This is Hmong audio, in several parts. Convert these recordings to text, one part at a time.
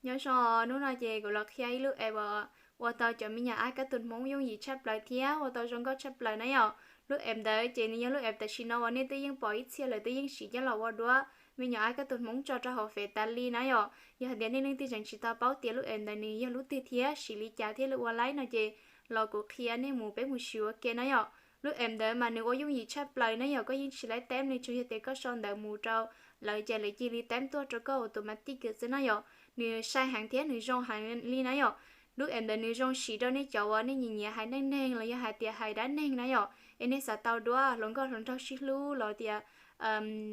Nyob zoo, hnub no ces kuv los qhia ib lub app uas ua tau cov me nyuam ab kab tus Hmoob yooj yim tshaj plaws thiab ua tau zoo nkauj tshaj plaws na yom. Lub app ntawd ces nws yog lub app tam sim no uas nej twb yeej pom ib txhia lawv twb yeej siv coj los ua duab me nyuam ab kab tus Hmoob tso rau hauv Fev tas li na yom. Yog hais tias nej leej twg tseem tsis tau paub tias lub app ntawd nws yog lub twg thiab siv li cas thiab lub ua laib no ces los kuv qhia nej mus peb mus siv ua ke na yom. Lub app ntawd mas nws ua yooj yim tshaj plaws na yom, koj yeej tsis laib teeb li, tsuas yog tias koj sau ntawv mus rau lawv ces lawv cia li teeb tuaj rau koj automatic xwb na yom. Nws sai heev thiab nws zoo heev li na yom. Lub app ntawd nws zoo siv rau nej cov uas nej nyiam nyiam hais neej neeg los yog hais tias hais dab neeg na yom, es nej xav tau duab hluas nkauj hluas nraug sib hlub los tias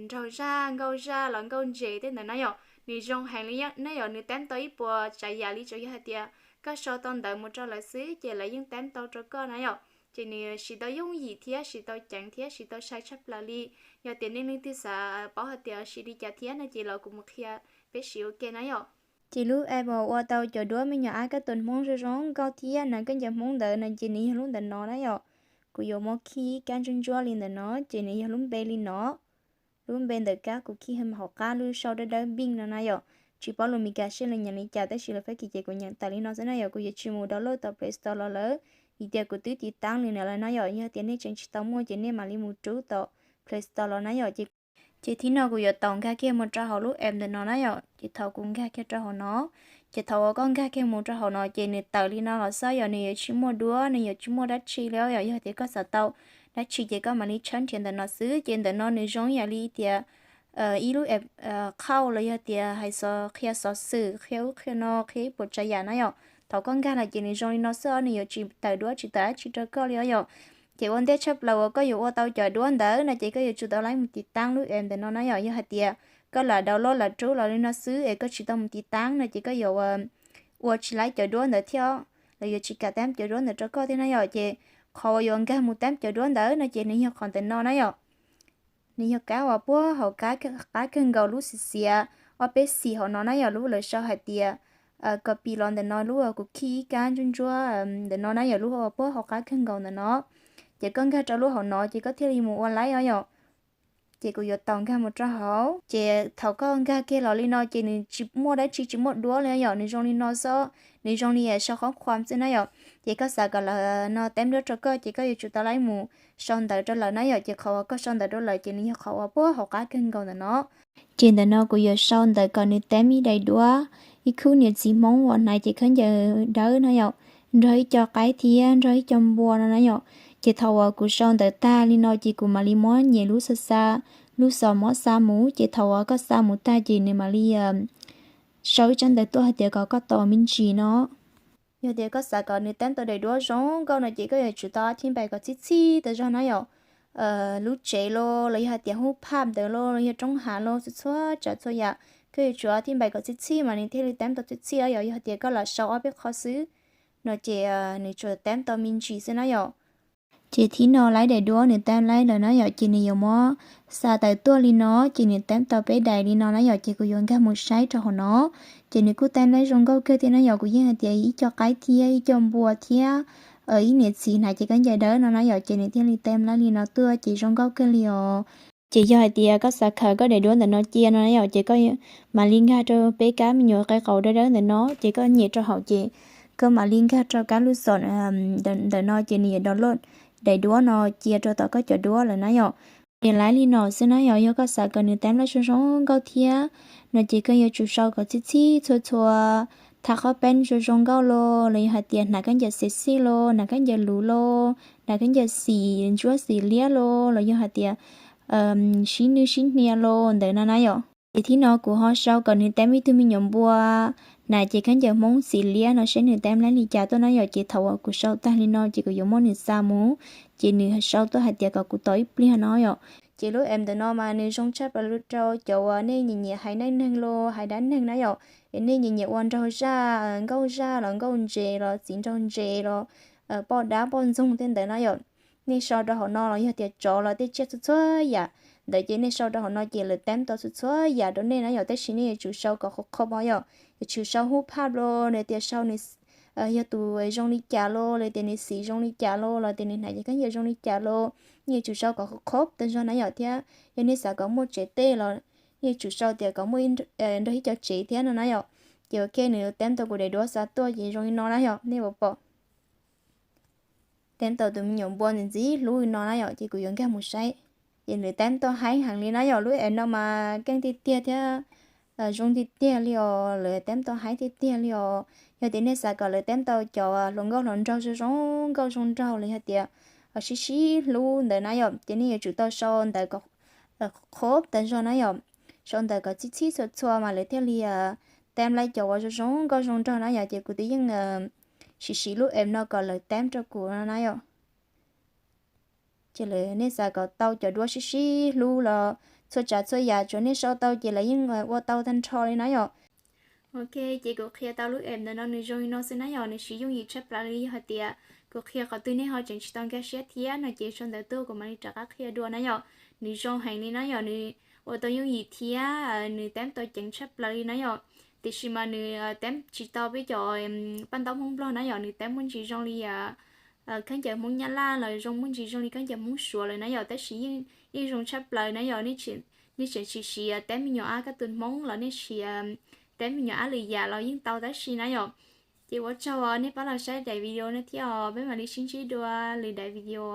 nraug zaj nkauj zaj los nkauj ntses tej ntawd na yom, nws zoo heev li na yom. Nws teeb tau ib puas tsav yam li, tsuas yog hais tias koj sau tau ntawv mus rau lawv xwb ces lawv yeej teeb tau rau koj na yom. Ces nws siv tau yooj yim thiab siv tau ceev thiab siv tau sai tshaj plaws li. Yog tias nej leej twg xav paub hais tias siv li cas thiab no ces los kuv mus qhia peb siv ua ke na yom. Ces lub app uas ua tau cov duab me nyuam ab kab tus Hmoob zoo zoo nkauj thiab hnav khaub ncaws Hmoob ntawd no ces nws yog lub ntawm no na yom. Kuv yuav muab khij kab ntsuab ntsuab li ntawm no ces nws yog lub npe li no. Lub npe ntawm kab kuv khij hauv qab lub sau dawb dawb npeej no na yom. Tsis paub lus Meskas seb lawv nyeem li cas tab sis lus Fab Kis ces kuv nyeem tawm li no xwb na yom. Kuv yuav tsis mus download tau Play Store los lawm, vim tias kuv twb tiv taab li no lawm na yom. Yog tias nej tseem tsis tau muaj ces nej mam li mus rub tom Play Store los na yom. Ces thib no kuv yuav tau nkag kiag mus rau hauv lub app ntawm no na yom. Ces thaum kuv nkag kiag rau hauv no, ces thaum uas koj nkag kiag mus rau hauv no ces nws tawm li no los xwb yom, nws yuav tsis muaj duab, nws yuav tsis muaj dab tsi li yom. Yog tias koj xav tau dab tsi ces koj mam li tshawb nrhiav ntawm no xwb. Ces ntawm no nws zoo yam li tias ib lub app qhauj los yog tias hais qhia xov xwm, qhia ub qhia no, qhia ib puas tsav yam na yom. Thaum koj nkag los ces nws zoo li no xwb, nws yuav tsis tawm duab tsis tawm dab tsi rau koj li yom. Ces ua ntej tshaj plaws uas koj yuav ua tau cov duab ntawd no ces koj yuav tsum tau laib mus tiv taab lub app ntawm no na yom. Yog hais tias koj lam download lam rub los li no xwb es koj tsis tau mus tiv taab no ces koj yuav ua tsis laib cov duab ntawd thiab, lawv yuav tsis kam teeb cov duab ntawd rau koj thiab na yom. Ces qhov uas yuav nkag mus teeb cov duab ntawd no ces nws yog qhov ntawm no na yom. Nws yog kab uas puag hauv qab kawg nkaus lub xiv xiav ob peb xim hauv no na yom, lub lawv sau hais tias copy los ntawm no, lub uas kuv khij kab ntsuab ntsuab ntawm no na yom, lub uas puag hauv qab kawg nkaus ntawm no. Ces koj nkag rau lub hauv no ces koj thiaj li mus ua laib os yom. Ces kuv yuav tau nkag mus rau hauv. Ces thaum koj nkag kiag los li no ces nws tsis muaj dab tsi, tsis muaj duab li yom, nws zoo li no xwb, nws zoo li sau qhob qhuam xwb na yom. Ces koj xav kom lawv no teeb duab rau koj ces koj yuav tsum tau laib mus sau ntawv rau lawv na yom. Ces qhov uas koj sau ntawv rau lawv ces nws yog qhov uas puag hauv qab kawg nkaus ntawm no. Ces ntawm no kuv yuav sau ntawv kom nws teeb ib daim duab, ib khub niam txiv Hmoob uas hnav cev khaub ncaws dawb na yom, nrog ib co qaib thiab nrog ib co npua no na yom. Ces thaum uas kuv sau ntawv tag li no ces kuv mam li muab nyem lub xa xa, lub xos mob xa mus. Ces thaum uas koj xa mus tag ces nws mam li sau ib tsab ntawv tuaj hais tias kom koj tos me ntsis no. Yog tias koj xav kom nws teeb tau daim duab zoo nkauj no ces koj yuav tsum tau thib npais kom txhij txhij tas zog na yom. Lub tsev los los yog hais tias hub phaj ntawd los los yog roob hav los txhua txhua tsav txhua yam, koj yuav tsum thib npais kom txhij txhij mas nws thiaj li teeb tau txhij txhij os yom. Yog tias koj lam sau ob peb qho xwb no ces nws tsuas teeb tau me ntsis xwb na yom. Ces thib no laib daim duab nws teeb laib lawm na yom, ces nws yuav muab xa tawm tuaj li no, ces nws teeb tau peb daim li no na yom. Ces kuv yuav nkag mus saib rau hauv no, ces nws kuj teeb laib zoo nkauj kawg thiab na yom. Kuv yeej hais tias ib co qaib thiab ib co npua thiab ib niam txiv hnav cev khaub ncaws dawb no na yom, ces nws thiaj li teeb laib li no tuaj ces zoo nkauj kawg li os. Ces yog hais tias koj xav khaws koj daim duab ntawm no cia no na yom, ces koj mam li nkag rau peb kab me nyuam qe qaus dawb dawb ntawm no, ces koj nyem rau hauv ces koj mam li nkag rau kab lub xom ntawm no ces nws yuav download daim duab no cia rau tom koj cov duab lawm na yom. Nws laib li no xwb na yom. Yog koj xav kom nws teeb laib zoo zoo nkauj thiab no ces koj yuav tsum sau kom txhij txhij txhua txhua, tha qhob peeb zoo zoo nkauj los los yog hais tias hnav khaub ncaws sexy los, hnav khaub ncaws luv los, hnav khaub ncaws xim ntsuab xim liab los los yog hais tias sib nwj sib hnia los ntawd no na yom. Ces thib no kuv ho sau kom nws teeb ib tug me nyuam npua hnav cev khaub ncaws Hmoob xim liab no seb nws teeb laib li cas tuaj na yom. Ces thaum uas kuv sau tag li no ces kuv yuav muab nws xa mus, ces nws sau tuaj hais tias kom kuv tos ib pliag no yom. Ces lub app ntawm no mas nws zoo tshaj plaws rau cov uas nej nyiam nyiam hais neej neeg los hais dab neeg na yom, es nej nyiam nyiam ua nraug zaj, nkauj zaj los nkauj ntses los txiv nraug ntses los poj dab poj ntxoog tej ntawd na yom. Nej sau rau hauv no los yog tias tsov los tej tsiaj txhua txhua yam ntawd ces nej sau rau hauv no ces lawv teeb tau txhua txhua yam rau nej na yom. Tab sis nej yuav tsum sau kom qhov qhov yom, yuav tsum sau hub phaj los, tias sau nws yog tus zoo li cas los, los tias nws xim zoo li cas los, los tias nws hnav cev khaub ncaws zoo li cas los, nej yuav tsum sau kom qhov qhov tas zog na yom. Thiab yog nej xav kom muaj tsev tej los nej yuav tsum sau tias kom muaj nrog ib co tsev thiab no na yom. Ces ua ke nws teeb tau kuv daim duab xa tuaj ces zoo li no na yom, nej puas pom. Teeb tau tus me nyuam npua ntxim ntxim hlub li no na yom, ces kuv yuav nkag mus saib. Ces nws teeb tau haib heev li na yom, lub app no mas keej tiag tiag thiab zoo tiag tiag li os, lawv teeb tau haib tiag tiag li os. Yog tias nej xav kom lawv teeb tau cov hluas nkauj hluas nraug zoo zoo nkauj zoo nraug los yog tias sib sib hlub ntawd na yom, ces nej yuav tsum tau sau ntawv kom qhov tas zog na yom, sau ntawv kom txhij txhij txhua txhua mas lawv thiaj li teeb laib cov uas zoo zoo nkauj zoo nraug na yom. Ces kuv twb yeej siv siv lub app no kom lawv teeb rau kuv no na yom. Ces lawv, nej xav kom tau cov duab sib sib hlub los txhua tsav txhua yam tsuav nej sau tau ces lawv yeej ua tau tag nrho li na yom. Ok, ces kuv qhia tau lub app ntawm no nws zoo li no xwb na yom, nws siv yooj yim tshaj plaws li. Yog hais tias kuv qhia qhov twg nej ho tseem tsis tau nkag siab thiab no ces sau ntawv tuaj kuv mam li rov qab qhia dua na yom. Nws zoo heev li na yom, nws ua tau yooj yim thiab nws teeb tau ceev tshaj plaws li na yom. Tiam sis mas nws teeb tsis tau peb cov paj ntaub Hmoob Nplog na yom, nws teeb muaj ntsis zoo li khaub ncaws Hmoob Nyab Laj los zoo muaj ntsis zoo li khaub ncaws Hmoob Suav lawm na yom, tab sis yeej zoo tshaj plaws na yom. Nej tseem siv teeb me nyuam ab kab tus Hmoob los nej siv teeb me nyuam ab lwm yam los yeej tau tab si na yom. Ces ua tsaug nej pab los saib daim video no thiab os, peb mam li sib ntsib dua lwm daim video.